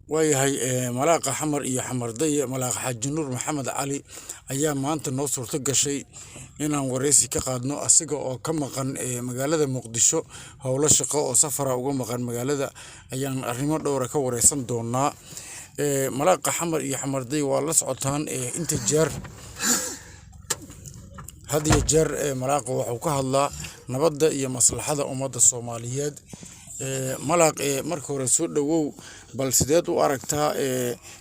Waayahay, Malaaqa Xamar iyo Xamardaye, Malaaqa Xaaji Nuur Maxamed Cali ayaa maanta noo suurto gashay inaan wareysi ka qaadno, asiga oo ka maqan magaalada Muqdisho, howlo shaqo oo safara uga maqan magaalada, ayaan arrimo dhowra ka wareysan doonaa. Malaaqa Xamar iyo Xamardaye, waa la socotaan inta jeer, had iyo jeer malaaqa wuxuu ka hadlaa nabadda iyo maslaxada ummadda Soomaaliyeed. Malaaq, marka hore soo dhowow. Bal sideed u aragtaa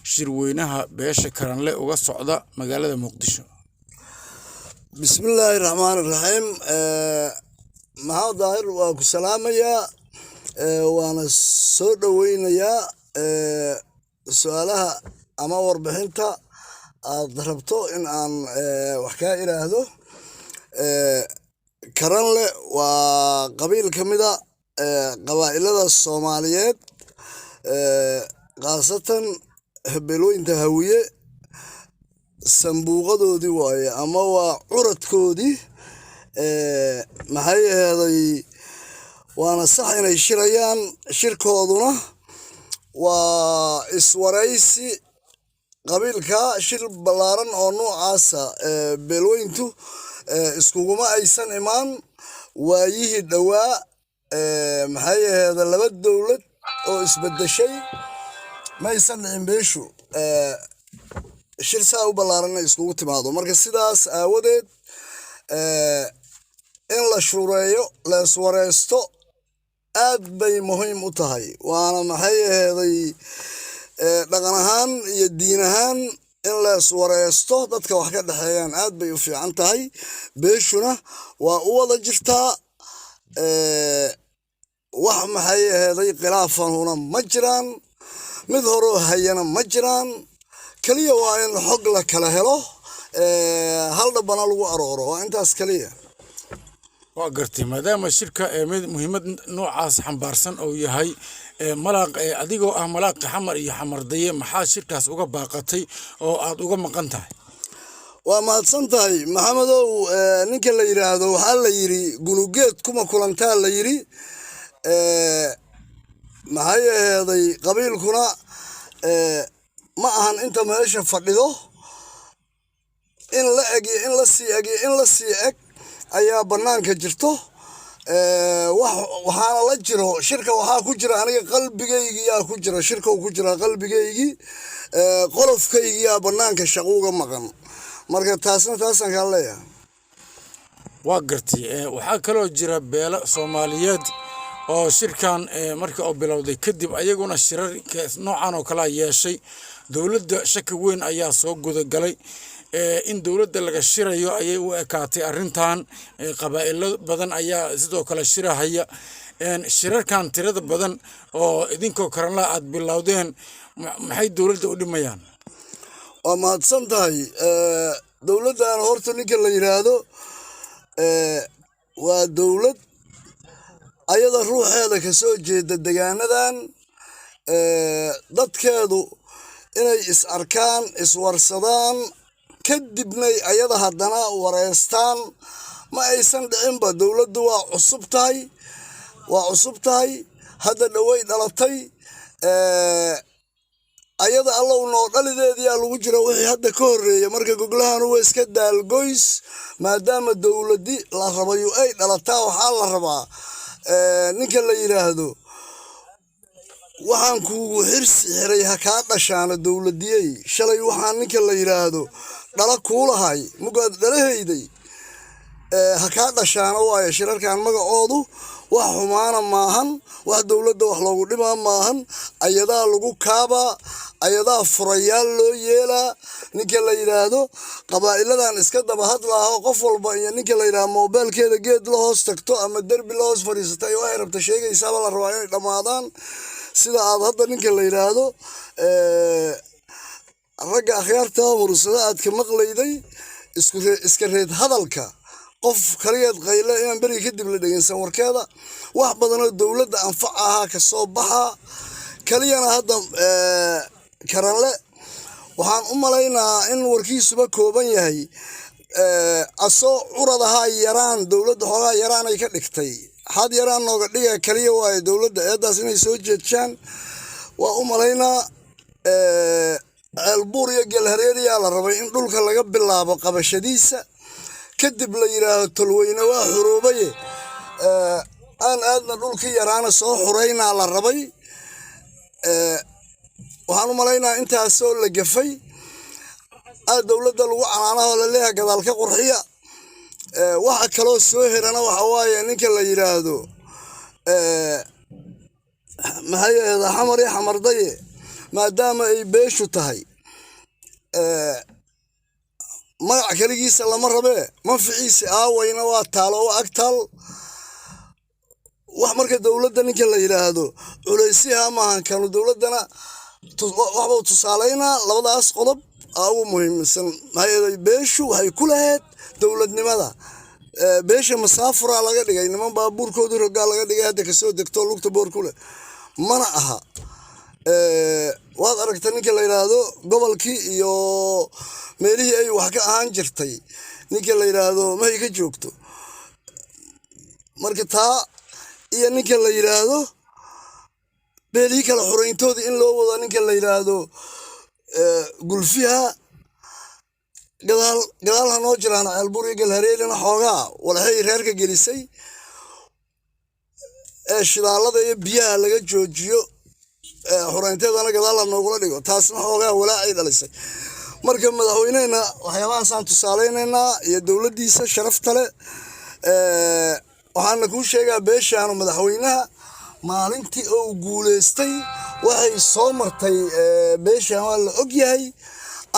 shirweynaha beesha Karanle uga socda magaalada Muqdisho? Bismillaahi raxmaani raxiim. Maxamed Daahir, waa ku salaamayaa, waana soo dhoweynayaa su-aalaha ama warbixinta aad rabto in aan wax kaa iraahdo. Karanle waa qabiil ka mida qabaa'ilada Soomaaliyeed, khaasatan beelooyinta Hawiye. Sanbuuqadoodii waaye ama waa curadkoodii. Maxay aheeday, waana sax inay shirayaan. Shirkooduna waa iswaraysi qabiilka. Shir ballaaran oo noocaasa beelweyntu iskuguma aysan imaan waayihii dhowaa. Maxay aheeda, laba dowlad oo isbedeshay maysan dhicin beeshu shir saa u ballaaran inay iskugu timaado. Marka sidaas aawadeed in la shuureeyo, la iswareysto, aad bay muhiim u tahay. Waana, maxay aheeday, dhaqan ahaan iyo diin ahaan in la iswareysto dadka wax ka dhexeeyaan aad bay u fiican tahay. Beeshuna waa u wada jirtaa. Wax, maxay aheeday, khilaafanuna ma jiraan, mid horoo hayana ma jiraan. Keliya waa in xog la kala helo, hal dhabbana lagu arooro. Waa intaas keliya. Waa gartay. Maadaama shirka mid muhiimad noocaas xambaarsan uu yahay, Malaaq, adigoo ah Malaaqa Xamar iyo Xamardaye, maxaa shirkaas uga baaqatay oo aad uga maqan tahay? Waa mahadsan tahay, Maxamedow. Ninka la yidhaahdo, waxaa la yidhi gunugeed kuma kulantaa la yidhi. Maxay aheeday, qabiilkuna ma ahan inta meesha fadhido in la eg iyo in la sii eg iyo in la sii eg ayaa bannaanka jirto. Waxaana la jiro shirka, waxaa ku jira aniga qalbigaygiyaa ku jira shirka, ku jira qalbigaygii, qolofkaygiyaa bannaanka shaquuga maqan. Marka taasna taasaan kaa leeyahay. Waa gartay. Waxaa kaloo jira beelo Soomaaliyeed oo shirkan markii uu bilowday kadib ayaguna shirar noocan oo kalea yeeshay. Dowladda shaki weyn ayaa soo gudagalay in dowladda laga shirayo ayay u ekaatay arrintan. Qabaa'ilo badan ayaa sidoo kale shirahaya. Shirarkan tirada badan oo idinkoo Karanlaa aad bilowdeen, maxay dowladda u dhimayaan? Waa mahadsan tahay. Dowladdan horta, ninka la yidhaahdo, waa dowlad ayada ruuxeeda ka soo jeeda degaanadan. Dadkeedu inay is arkaan, iswarsadaan, kadibnay ayada haddana wareystaan, ma aysan dhicinba. Dowladdu waa cusub tahay, waa cusub tahay, hadda dhoway dhalatay. Ayada allow noo dhalideediyaa lagu jira wixii hadda ka horreeya. Marka goglahanu waa iska daalgoys. Maadaama dowladdi la rabayo ay dhalataa, waxaa la rabaa, ninka la yidhaahdo, waxaan kuugu xirsi xiray ha kaa dhashaana dowladiyey. Shalay waxaan, ninka la yidhaahdo, dhala kuulahay mugaad dhalahayday ha kaa dhashaana waayo. Shirarkan magacoodu wax xumaana maahan, wax dowladda wax loogu dhimaa maahan. Ayadaa lagu kaabaa, ayadaa furayaal loo yeelaa. Ninka la yidhaahdo, qabaa'iladan iska daba hadlaaho, qof walba iyo, ninka la yidhahdo, moobeelkeeda geed la hoos tagto ama derbi la hoos fadhiisata iyo waxay rabta sheegaysaaba la rabaa inay dhammaadaan. Sida aad hadda, ninka la yidhaahdo, ragga akhyaarta mursado aad ka maqlayday, isku iska reed hadalka qof kaligeed qayle inaan beriga kadib la dhegeysan warkeeda, wax badanoo dowladda anfac ahaa ka soo baxa. Keliyana hadda Karanle waxaan u malaynaa in warkiisuba kooban yahay. Asoo curadahaa yaraan dowladda xoogaa yaraan ay ka dhigtay, xad yaraan nooga dhiga kaliya waaye. Dowladda eeddaas inay soo jeedshaan waa u malaynaa. Ceelbuur iyo Galhareeriyaa la rabay in dhulka laga bilaabo qabashadiisa, kadib la yidhaahdo tolweyne waa xuroobaye, aan aadna dhulkii yaraana soo xureynaa la rabay. Waxaan u malaynaa intaasoo la gafay aad dowladda lagu canaanaho laleeyahay gadaal ka qurxiya. Waxa kaloo soo herana waxa waaye ninka la yidhaahdo maxay ahayd Xamar iyo Xamardaye, maadaama ay beeshu tahay magac keligiisa lama rabee, manficiisa aawayna waa taalo oo ag taal wax. Marka dowladda ninka la yidhaahdo culaysiha maahan kanu, dowladdana waxbau tusaalaynaa. Labadaas qodob aa ugu muhiimsan. Maxaa yeelay beeshu waxay ku lahayd dowladnimada. Beesha masaafuraa laga dhigay, niman baabuurkoodu rogaa laga dhigay, hadda kasoo degto lugta boor ku leh mana aha. Waad aragta ninka la yidhaahdo gobolkii iyo meelihii ay wax ka ahaan jirtay, ninka la yidhaahdo mahay ka joogto. Marka taa iyo ninka la yidhaahdo beelihii kala xurayntooda in loo wado, ninka la yidhaahdo gulfiha gadaal gadaal ha noo jiraan. Ceelbuur iyo Galhareerina xoogaa walxay reerka gelisay ee shidaalada iyo biyaha laga joojiyo, xuraynteedana gadaal ha noogula dhigo, taasna xoogaa walaacay dhalisay. Marka madaxweynehena waxyaabahaasaan tusaalaynaynaa iyo dowladdiisa sharafta leh. Waxaana kuu sheegaa beeshaanu madaxweynaha maalintii uu guuleystay waxay soo martay beeshaan waa la og yahay.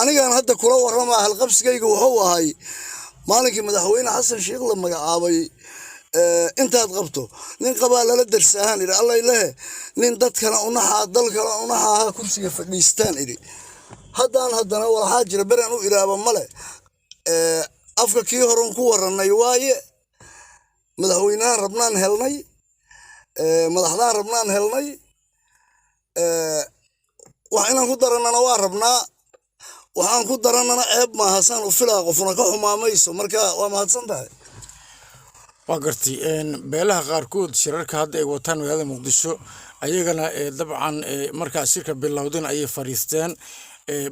Anigaan hadda kula warramaa halqabsigayga wuxuu ahay maalinkii madaxweyne Xasan Sheikh la magacaabay, intaad qabto nin qabaa lala darsaahaan idhi, allay lehe nin dadkana unaxaa dalkana unaxaaha kursiga fadhiistaan idhi. Haddaan haddana waxaa jira beraan u iraaba male, afka kii horan ku warranay waaye. Madaxweynahan rabnaan helnay, madaxdaan rabnaan helnay, wax inaan ku darannana waa rabnaa, waxaan ku darannana ceeb maaha saan u filaa, qofna ka xumaamayso. Marka waa mahadsan tahay. Waa gartay. Beelaha qaarkood shirarka hadda ay wataan magaalada Muqdisho ayagana dabcan markaa shirka bilowdan ayay fadhiisteen.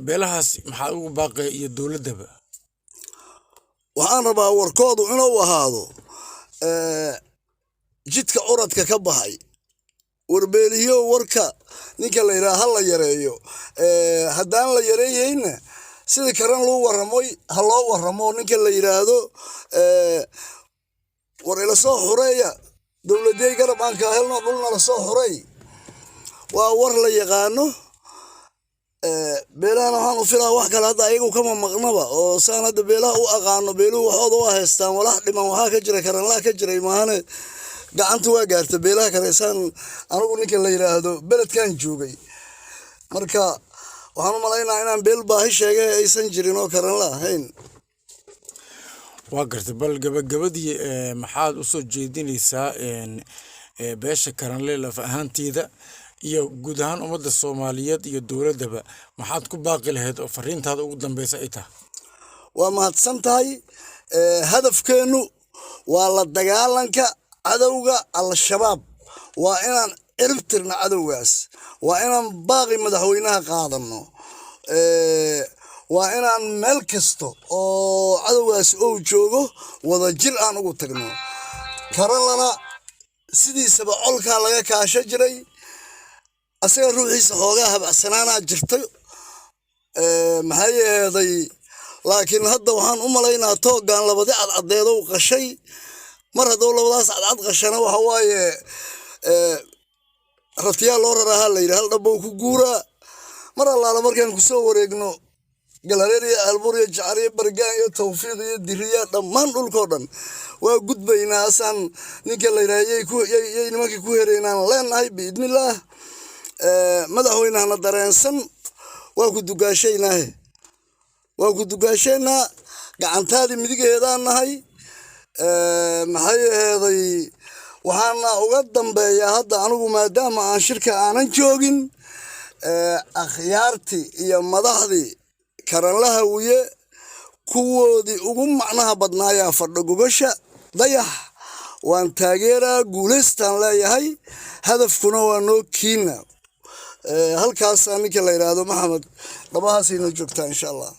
Beelahaas maxaa ugu baaqaya iyo dowladdaba? Waxaan rabaa warkoodu inuu ahaado jidka curadka ka baxay warbeeliyo warka ninka la yidhaha ha la yareeyo. Haddaan la yareeyeyna sidii karan loo warramoy ha loo warramo, ninka la yidhaahdo war ila soo xureeya, dowladey garab aan kaa helno, dhulna la soo xureey, waa war la yaqaano. Beelahana waxaan u filaa wax kale hadda ayagu kama maqnaba oo saan hadda beelaha u aqaano, beeluhu waxooda waa haystaan, walax dhiman waxaa ka jira karanlaa ka jiray maahane, gacanta waa gaarta beelaha kale saan anigu ninka la yidhaahdo beledkan joogay. Marka waxaan u malaynaa inaan beel baahi sheegay aysan jirin oo karanla ahayn. Waa gartay. Bal gabagabadii, maxaad usoo jeedinaysaa beesha Karanle laf ahaanteeda iyo guud ahaan ummadda Soomaaliyeed iyo dowladdaba? Maxaad ku baaqi lahayd oo fariintaada ugu dambeysa ay tahay? Waa mahadsan tahay. Hadafkeennu waa la dagaalanka cadowga Al-Shabaab, waa inaan cirib tirno cadowgaas, waa inaan baaqi madaxweynaha qaadano, waa inaan meel kasta oo cadowgaas ou joogo wada jir aan ugu tagno. Karanlana sidiisaba colkaa laga kaasho jiray, asaga ruuxiisa xoogaa habacsanaanaa jirtay, maxaa yeeday, laakiin hadda waxaan u malaynaa tooggan labadi cadcadeedow qashay. Mar hadduu labadaas cadcad qashana waxa waaye ratiyaa loo rarahaa la yidhi, hal dhabbow ku guuraa. Mar allaala markaan kusoo wareegno Galhareer iyo Aalbuur iyo Jacar iyo Bargaan iyo Tawfiiq iyo Diriya, dhammaan dhulkoo dhan waa gudbaynaa. Asaan ninka la yidhaha yay nimankii ku heraynaan leenahay biidnillaah. Madaxweynahana dareensan, waa ku dugaashaynaahe, waa ku dugaashaynaa, gacantaadii midigeedaan nahay. Maxay aheeday, waxaana uga dambeeyaa hadda anigu maadaama aan shirka aanan joogin, akhyaartii iyo madaxdii Karanlaha wiye kuwoodii ugu macnaha badnaayaa fadho gogasha Dayax. Waan taageeraa, guulaystaan leeyahay, hadafkuna waa noo kiina. Halkaasaa ninka la yidhaahdo Maxamed dhabahaasayna joogtaa, insha Allah.